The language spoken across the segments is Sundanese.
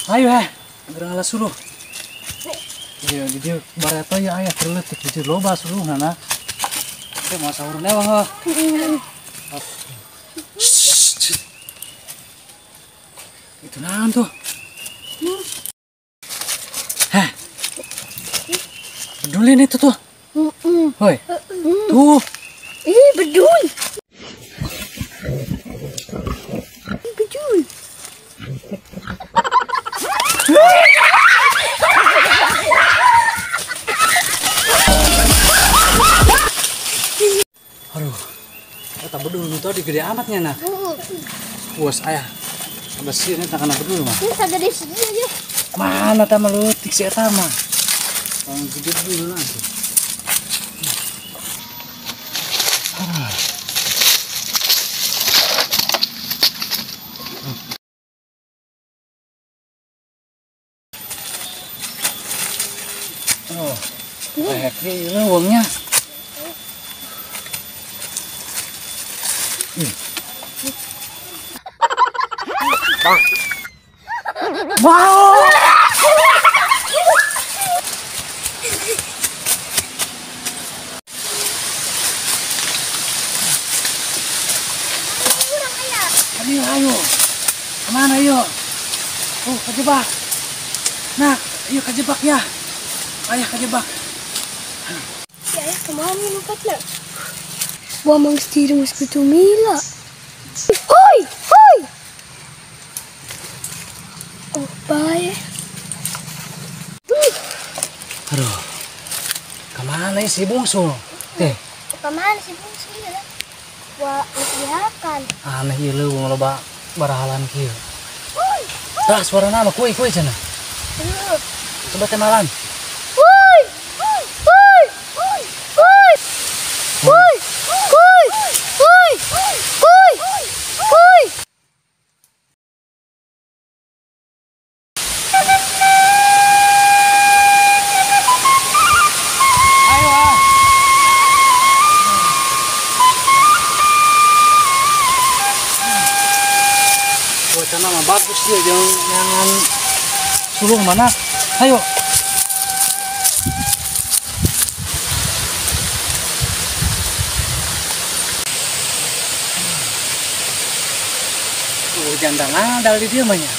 Ayo eh, gerang ala suluh. Iya, di dia barata ya ayah terletik di dia loba suluh nana. Oke, mau sahur newang ah. Itu naon tuh? Heh. Bedulin itu tuh. Hoi. Tuh. Ih, bedul. Bedul. Aduh, kata bedul itu tadi gede amatnya nak. Puas ayah. Besi ini tak kena bedul mah. Ini sagede sih ya. Mana ta melutik si eta mah. Yang gede bedul nanti. Oh, kayak gini uangnya. Wow. Ayo, ayo. Kemana ayo? Oh, kejebak. Nah, ayo kejebak ya. Ayah kejebak. Si ayah kemana lompatnya? Wah, mang setirung sekutu mila. Hoi, hoi. Oh, bye. Aduh, kemana si bungsu? Teh. Kemana si bungsu ya? Wah, lihakan. Aneh ieu leuweung loba barahalan kieu. Tah, suara nama kuy kuy cenah. Coba teh malan. Woi, woi, woi, woi, woi, woi, woi, woi. Ayo ah. Cuaca mah bagus dia, jangan sulung mana. Ayo. Jandang adal di dia mah nya.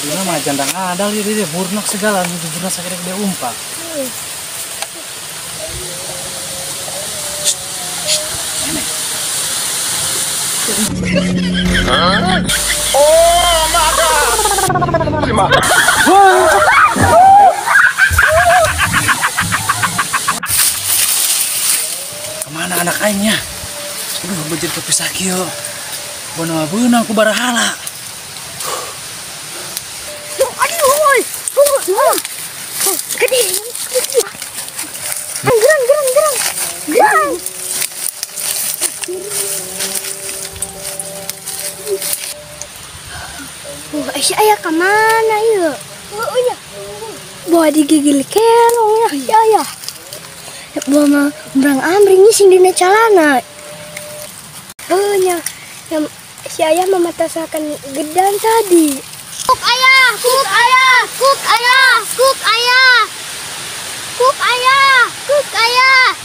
Dia mah jandang adal di dia burnak segala, burnak sakit dia umpak. Oh my God. Kemana anak aingnya? Aduh, bejir kepisah kieu. Bono beunang ku barahala. Aduh, gede. Gerang, gerang, gerang. Gerang. Oh, si ayah kemana ya? Oh iya. Bawa digigil kelong ya, si ayah. Bawa mah berang amring sing dina calana. Oh nya. Yang si ayah mematasakan gedan tadi. Kuk ayah, kuk ayah, kuk ayah, kuk ayah, kuk ayah, kuk ayah.